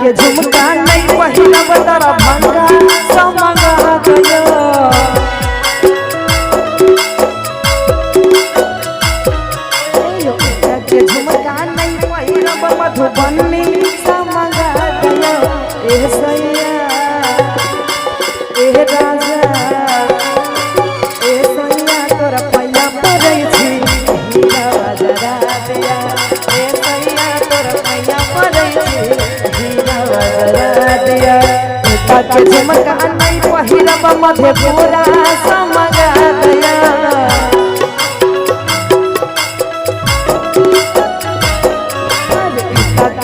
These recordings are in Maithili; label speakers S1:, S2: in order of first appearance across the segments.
S1: के झुमका नहीं पहिरब दरभंगा समंगा गयो। के झुमका नहीं पहिरब मधुबनी समंगा गयो। ए सैया ए राजा ए सैया तोरा पैया पड़ै छी हीरा बजरा दिया। ए सैया तोरा पैया पड़ै छी हीरा बजरा दिया। एता के झुमका नहीं पहिरब मधेपुरा समंगा गया।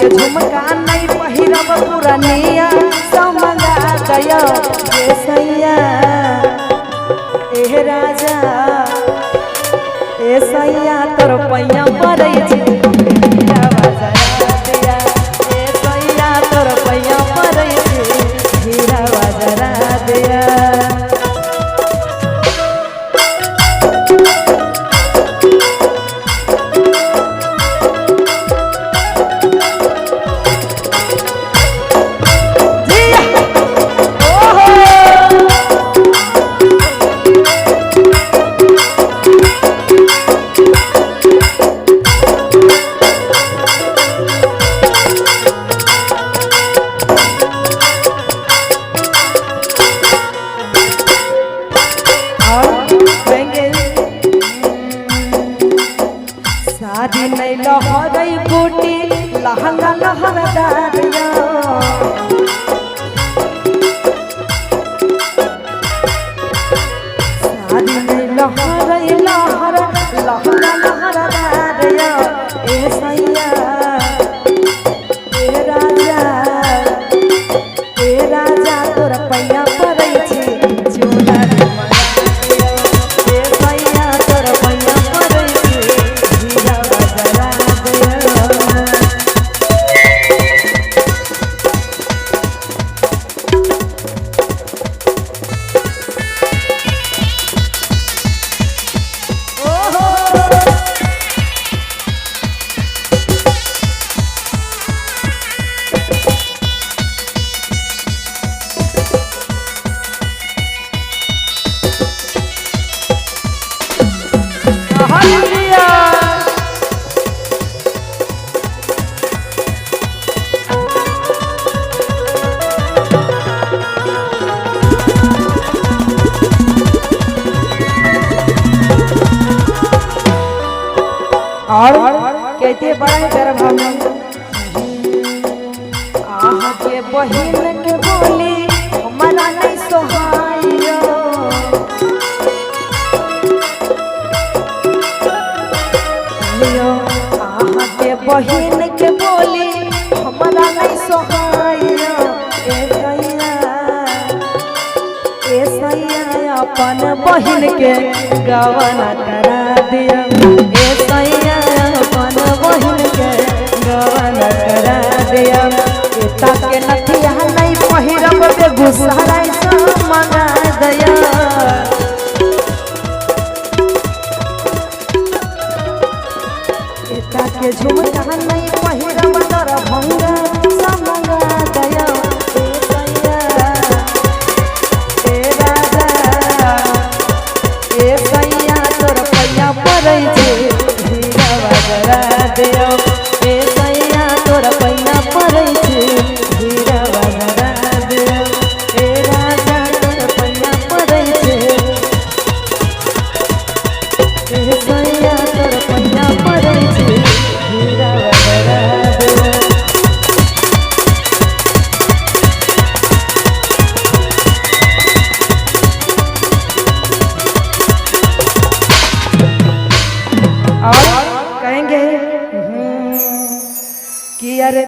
S1: के झुमका नहीं पहिरब पुरनिया समंगा गयो। ए सैया ए राजा ए सैया तोर पैया पड़ै छी हीरा बजरा दिया। ए सैया तोर पैया पड़ै छी हीरा बजरा दिया। साड़ी नहीं लहरै बूटी लहंगा लहरदार यो। साड़ी नहीं लहरै लहर लहंगा लहरदार यो। ए सैया ए राजा ए राजा तोरा पैया पड़ै छी चूड़ा दियो। ए सैया तोरा पैया पड़ै छी हीरा बजरा दियो। और कहते बड़ा ही प्यारा भाव में आहा के बहिन के बोली हमारा नहीं सोहाइयो। आहा के बहिन के बोली हमारा नहीं सोहाइयो। ए सैया ए सैया अपन बहिन के गवना करा दिया। ए सैया अपन बहिन के गवना करा दिया। एता के नथिया नहीं पहिरब बेगूसराय समंगा दया। एता के झुमका नहीं